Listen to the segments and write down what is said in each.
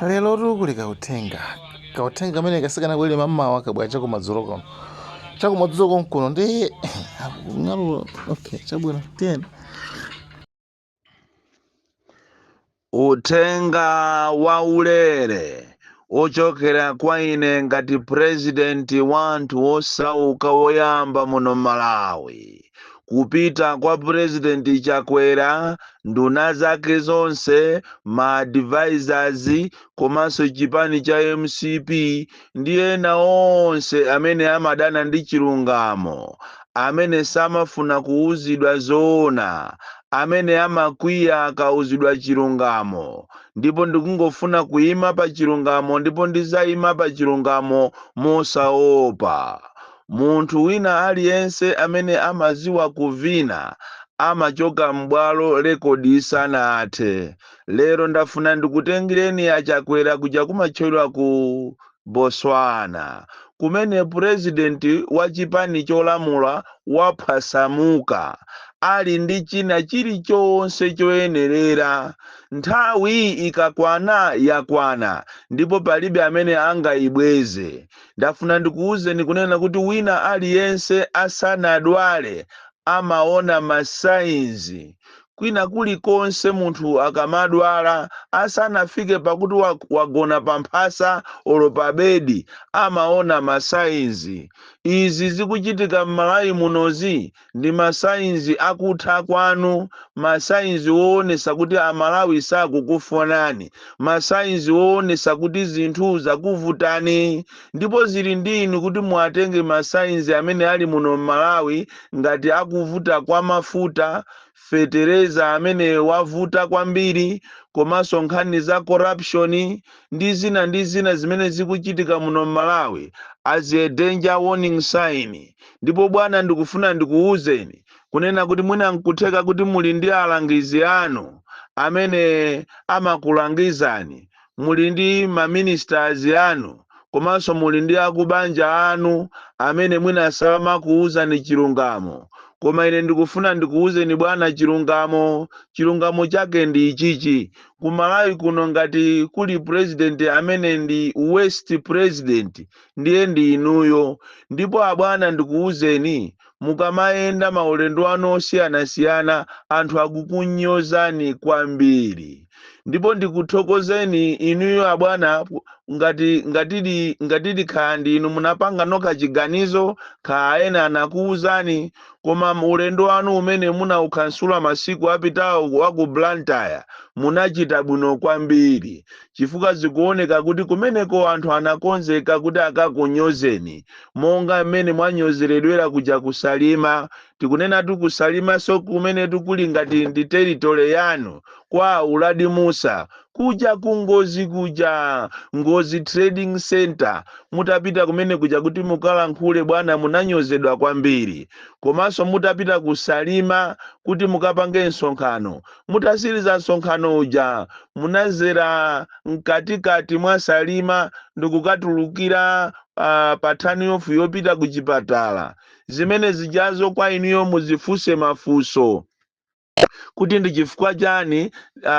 Lerotu kuli kauthenga, kauthenga kamene kasikanabwere mammawa, kabwera chakumadzulo kuno, chakumadzulo konkuno ndi ng'alula. Okay, chabwino, tiyeni. Uthenga waulere ochokera kwa ine ngati purezidenti wa anthu osauka woyamba muno Malawi kupita kwa Purezidenti Chakwera, nduna zake zonse, ma advisors komanso chipani cha mcp ndi ena onse amene amadana ndi chilungamo, amene samafuna kuuzidwa zoona, amene amakwiya akauzidwa chilungamo. Ndipo ndikungofuna kuima pa chilungamo ndipo ndizaima pa chilungamo mosaopa. Munthu wina aliyense amene amaziwa kuvina amachoka m'bwalo rekodi isanathe. Lero ndafuna ndikutengereni a Chakwera kuja kumatchedwa ku Botswana kumene purezidenti wa chipani cholamula waphwasamuka ali ndi china chilichonse choyenerera. Nthawi ikakwana yakwana ndipo palibe amene angayibweze. Ndafuna ndikuwuzeni kunena kuti wina aliyense asanadwale amaona ma signs. Kwina kulikonse munthu akamadwala asanafike pakuti wagona pa mphasa olo pa bedi amaona ma signs. Izi zikuchitika m'Malawi munozi ndi ma signs akutha kwanu, ma signs woonesa kuti Amalawi sakukufunani, ma signs woonesa kuti zinthu zakuvutani. Ndipo zili ndi inu kuti muatenge ma signs amene ali muno m'Malawi ngati akuvuta kwa mafuta, fetereza amene wavuta kwambiri, komanso nkhani za corruption ndi zina ndi zina zimene zikuchitika muno m'Malawi as a danger warning sign. Ndipo bwana, ndikufuna ndikuwuzeni kunena kuti mwina nkutheka kuti muli ndi alangizi anu amene amakulangizani, muli ndi maministers anu, komanso muli ndi akubanja anu amene mwina samakuwuzani chilungamo. Koma ine ndikufuna ndikuwuzeni bwana chilungamo. Chilungamo chake ndi ichichi: ku Malawi kuno ngati kuli president amene ndi worst president, ndiye ndi inuyo. Ndipo abwana, ndikuwuzeni, mukamayenda maulendo anu osiyanasiyana anthu akukunyozani kwambiri. Ndipo ndikuthokozeni inuyo abwana, ngatidi kaya ndi inu munapanga nokha chiganizo, kaya ena anakuwuzani, koma ulendo wanu umene munawukhansula masiku apitawo wa ku Blantyre munachita bwino kwambiri, chifukwa zikuoneka kuti kumeneko anthu anakonzeka kuti akakunyozeni monga mmene mwanyozeredwera kuja ku Salima. Tikunenatu ku Salimaso kumene tikuli ngati ndi territory yanu kwa Uladi Musa kuja ku Ngozi kuja, Ngozi Trading Center. Mutapita kumene kuja kuti mukalankhule, bwana, munanyozedwa kwambiri. Komanso mutapita ku Salima kuti mukapange msonkhano, mutasiriza msonkhano uja munazera mkatikati mwa Salima ndikukatulukira pa turn off yopita ku chipatala. Zimene zijazo kwa inuyo muzifunse mafunso kuti ndi chifukwa chani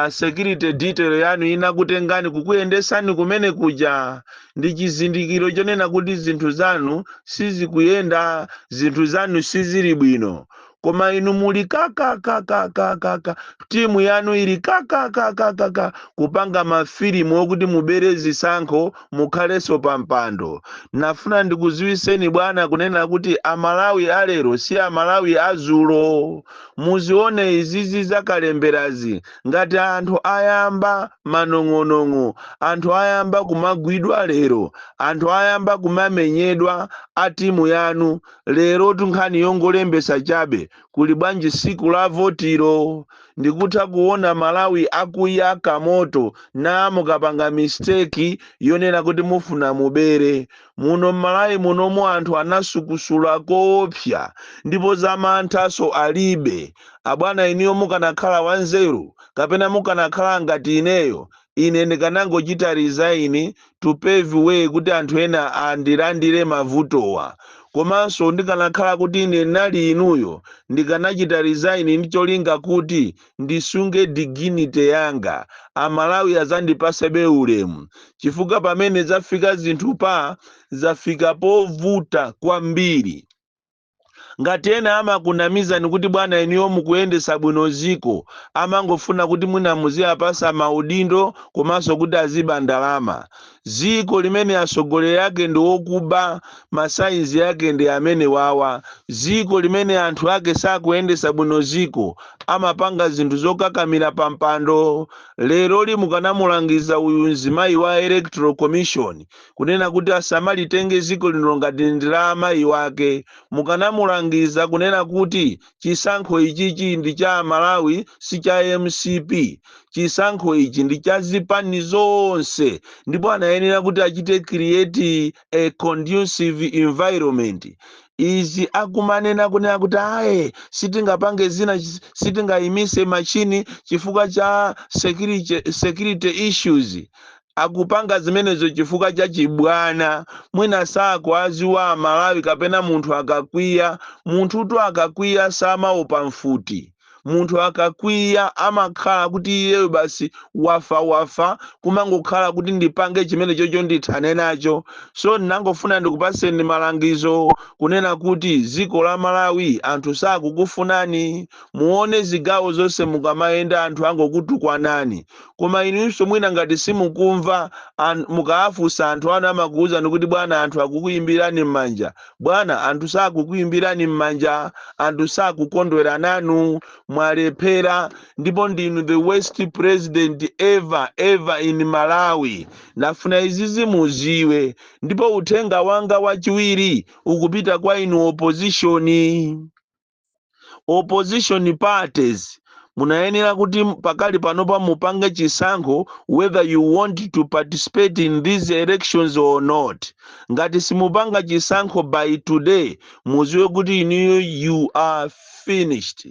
security detail yanu inakutengani kukuyendesani kumene kuja. Ndi chizindikiro chonena kuti zinthu zanu sizikuyenda, zinthu zanu sizili bwino. Koma inu muli kakakakakaka, timu yanu ili kakakakakaka kupanga mafilimu okuti mubere zisankho mukhalenso pa mpando. Nafuna ndikuziwiseni bwana kunena kuti Amalawi alero si Amalawi azulo. Muzione izizi zakalemberazi, ngati anthu ayamba manong'onong'o, anthu ayamba kumagwidwa lero, anthu ayamba kumamenyedwa a timu yanu lero, tunkhani yongolembesa chabe, kuli bwanji siku la votiro? Ndikutha kuona Malawi akuyaka moto na mukapanga mistake yonena kuti mufuna mubere. Muno m'Malawi munomu anthu anasukusula koopsa ndipo zamanthaso alibe. Abwana, iniyo mukanakhala wanzeru kapena mukanakhala ngati ineyo, ine ndikanangochita resign to pave way kuti anthu ena andilandire mavutowa. Koma Komanso ndikanakhala kuti ine nali inuyo, ndikanachita resign ndi cholinga kuti ndisunge dignity yanga, Amalawi azandipasebe ulemu, chifukwa pamene zafika zinthu pa zafika povuta kwambiri. Ngati ena amakunamizani kuti bwana, inuyo mukuyendesa bwino ziko, amangofuna kuti mwina muziyapasa maudindo komanso kuti aziba ndalama. Ziko limene atsogoleri ake ndi wokuba, masayizi ake ndi amene wawa. Ziko limene anthu ake sakuyendesa bwino ziko, amapanga zinthu zokakamira pa mpando. Lero mukanamulangiza uyu mzimayi wa Electoral Commission kunena kuti asamalitenge ziko lino ngati ndi la amayi wake. Mukanamulangiza kunena kuti chisankho ichichi ndi cha Malawi, si cha MCP. Chisankho ichi ndi cha zipani zonse, ndipo anayenera kuti achite create a conducive environment. Izi akumanena kunena kuti aye, sitingapange zina, sitingayimise machini chifukwa cha security issues, akupanga zimenezo chifukwa cha chibwana. Mwina sakuaziwa Amalawi, kapena munthu akakwiya, munthutu akakwiya samaopa mfuti. Munthu akakwiya amakhala kuti iyeyo basi wafa wafa, kumangokhala kuti ndipange chimene chocho, ndithane nacho. So ndinangofuna ndikupaseni malangizo kunena kuti dziko la Malawi anthu sakukufunani. Muone zigawo zonse mukamayenda, anthu angokutukwanani. Koma inunso mwina ngati simukumva, mukaafunsa anthu anu amakuwuzani kuti bwana, anthu akukuyimbirani m'manja. Bwana, anthu sakukuyimbirani m'manja, anthu sakukondwera nanu. Mwalephera, ndipo ndinu the worst president ever ever in Malawi. Ndafuna izizi muziwe. Ndipo uthenga wanga wachiwiri ukupita kwa inu opposition parties. Munayenera kuti pakali panopa mupange chisankho whether you want to participate in these elections or not. Ngati simupanga chisankho by today, muziwe kuti inuyo you are finished.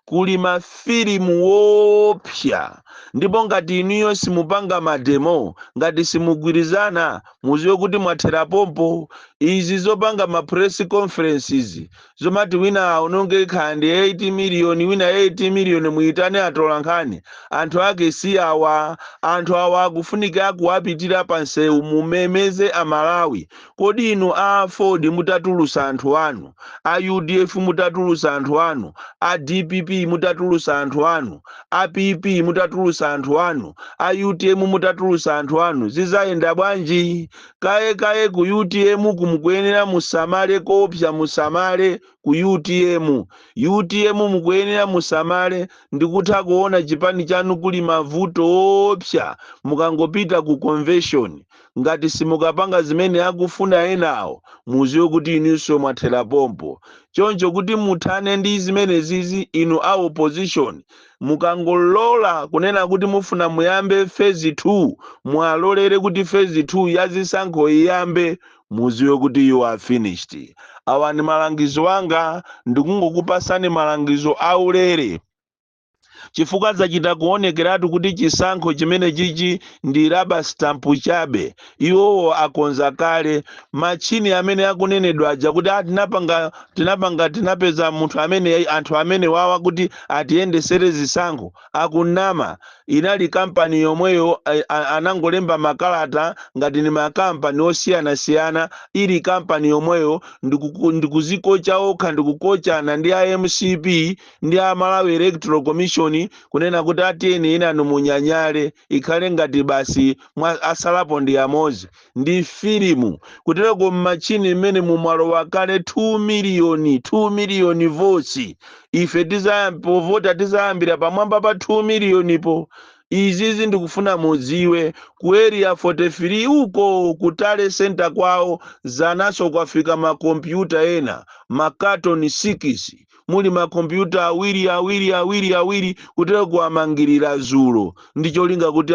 Kuli mafilimu wopsa, ndipo ngati inuyo simupanga mademo, ngati simugwirizana, muziwe kuti mwathera pompo. Izi zopanga ma press conferences zomati wina aononge khandi 80 miliyoni, wina 80 miliyoni, muitane atola nkhani, anthu ake si awa. Anthu awa akufunika kuwapitira pa nsewu, mumemeze Amalawi. Kodi inu a AFORD mutatulusa anthu anu, a UDF mutatulusa anthu anu, a DPP mutatulusa anthu anu, a PP mutatulusa anthu anu, a UTM mutatulusa anthu anu, zizayenda bwanji? Kaye kaye ku UTM kumukuyenera musamale kopsa, musamale ku UTM. UTM mukuyenera musamale. Ndikutha kuona chipani chanu kuli mavuto opsa mukangopita ku convention. Ngati simukapanga zimene akufuna enawo, muziwe kuti inunso mwathera pompo. Choncho kuti muthane ndi zimene zizi, inu a opposition, mukangolola kunena kuti mufuna muyambe phase 2, mwalolere kuti phase 2 ya zisankho iyambe, muziwe kuti you are finished. Awa ndi malangizo anga, ndikungokupasani malangizo aulere, chifukwa zachita kuonekeratu kuti chisankho chimene chichi ndi rubber stamp chabe. Iwowo akonza kale machini amene akunenedwa aja kuti tinapanga, tinapanga, tinapeza munthu amene, anthu amene wawa kuti atiyendesere zisankho. Akunama, inali kampani yomweyo, anangolemba makalata ngati ni makampani osiyanasiyana. Ili kampani yomweyo ndikuzikocha okha, ndikukochana ndi a MCP ndi a Malawi Electoral Commission kunena kuti atiyeni inanu munyanyale, ikhale ngati basi mwa asalapo ndi amodzi. Ndi filimu kutereko. Mmachini mmene mumalowa kale 2 miliyoni, 2 miliyoni votes. Ife povota tizayambira pamwamba pa 2 miliyoni po. Izizi ndikufuna mudziwe, ku Area 43 uko, ku tally center kwawo zanaso kwafika makompyuta ena, makatoni 6 muli makompyuta awiri awiri awiri awiri, kutero kuamangirira zulo ndi cholinga kuti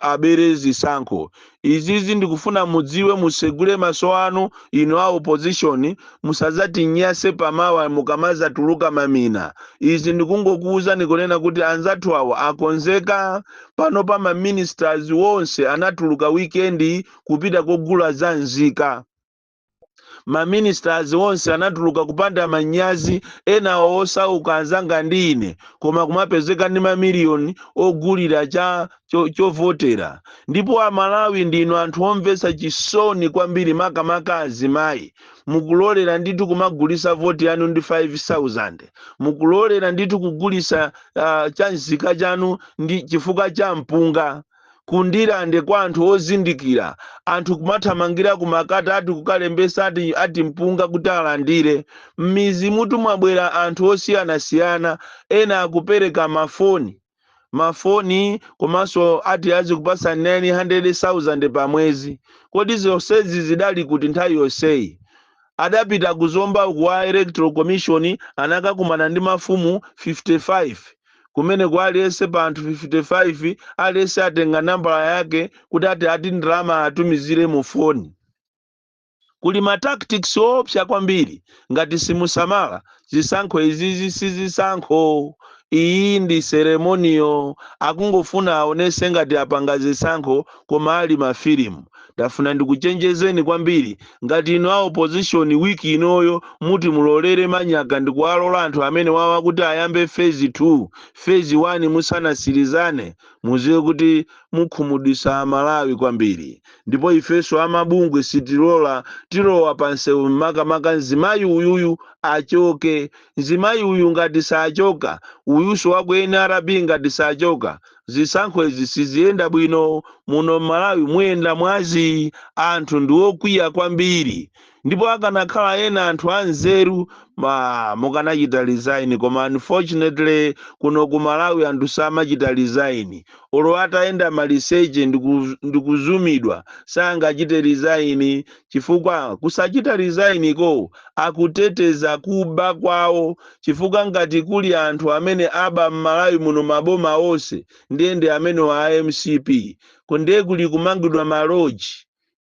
abere zisankho. Izizi ndikufuna mudziwe, musegule maso anu inu a opposition, musazati nyase pamawa mukamazatuluka mamina. Izi ndikungokuwuzani kunena kuti anzathu awo akonzeka. Pano pa ma ministers wonse anatuluka weekend kupita kogula za nzika. Ma ministers onse anatuluka kupanda manyazi. Enawo osauka anzanga ndi ine, koma kumapezeka ndi mamiliyoni ogulira cha chovotera. Ndipo Amalawi ndinu anthu omvetsa chisoni kwambiri, makamaka azimayi. Mukulolera ndithu kumagulisa voti yanu ndi 5000, mukulolera ndithu kugulisa chanzika chanu ndi chifukwa cha mpunga. Kundilande kwa anthu ozindikira, anthu kumathamangira kumakata ati kukalembesa ati mpunga kuti alandire. M'mizi mutu mwabwera anthu osiyanasiyana, ena akupereka mafoni komanso ati azikupasa 900,000 pa mwezi. Kodi zonsezi zidali kuti nthawi yonseyi? Adapita kuzomba uku wa Electoral Commission, anakakumana ndi mafumu 55 kumene kwa aliyense pa anthu 55 aliyense atenga nambala yake kuti ati ndalama atumizire mu foni. Kuli ma tactics opsa kwambiri. Ngati simusamala, zisankho izizi si zisankho, iyi ndi ceremonial. Akungofuna aonese ngati apanga zisankho, koma ali mafilimu. Ndafuna ndikuchenjezeni kwambiri, ngati inu a opposition, wiki inoyo muti mulolere manyaka ndikuwalola anthu amene wawa kuti ayambe phase 2, phase 1 musanasirizane, muziwe kuti mukhumudwisa Amalawi kwambiri. Ndipo ifenso amabungwe sitilola, tilowa pansewu, makamaka mzimayi uyuyu achoke. Mzimayi uyu ngati sachoka, uyuso waku NRB ngati sachoka, zisankho izi siziyenda bwino muno Malawi, muyenda mwazi. Anthu ndi okwiya kwambiri, ndipo akanakhala ena anthu anzeru ma mukanachita resign, koma unfortunately kuno ku Malawi anthu samachita resign. Olo atayenda maliseche ndikuzumidwa, sangachite resign, chifukwa kusachita resign ko akuteteza kuba kwawo. Chifukwa ngati kuli anthu amene aba m'Malawi muno maboma onse, ndiye ndi amene wa MCP. Ndiye kuli kumangidwa maloji,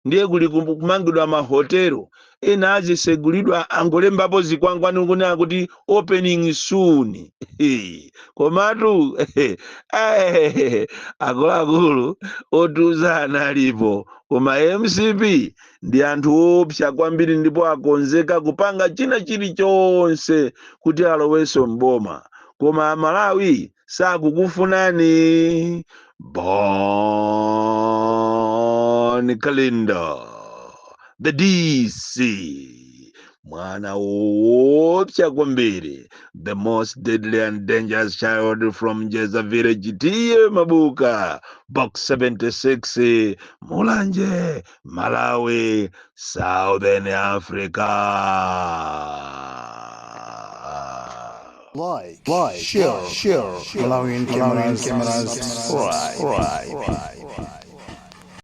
ndiye kuli kumangidwa mahotelo, ena azisegulidwa angolembapo zikwangwani kunena kuti "opening soon". Komatu akuluakulu otiuzana alipo, koma MCP ndi anthu opsa kwambiri, ndipo akonzeka kupanga china chilichonse kuti alowenso mboma, koma Amalawi sakukufunani. Bon Kalindo, the DC, mwana woopsa kwambiri, the most deadly and dangerous child from Jeza Village, T/A Mabuka, Box 76, Mulanje, Malawi, Southern Africa. Like, share, Malawian cameras, subscribe.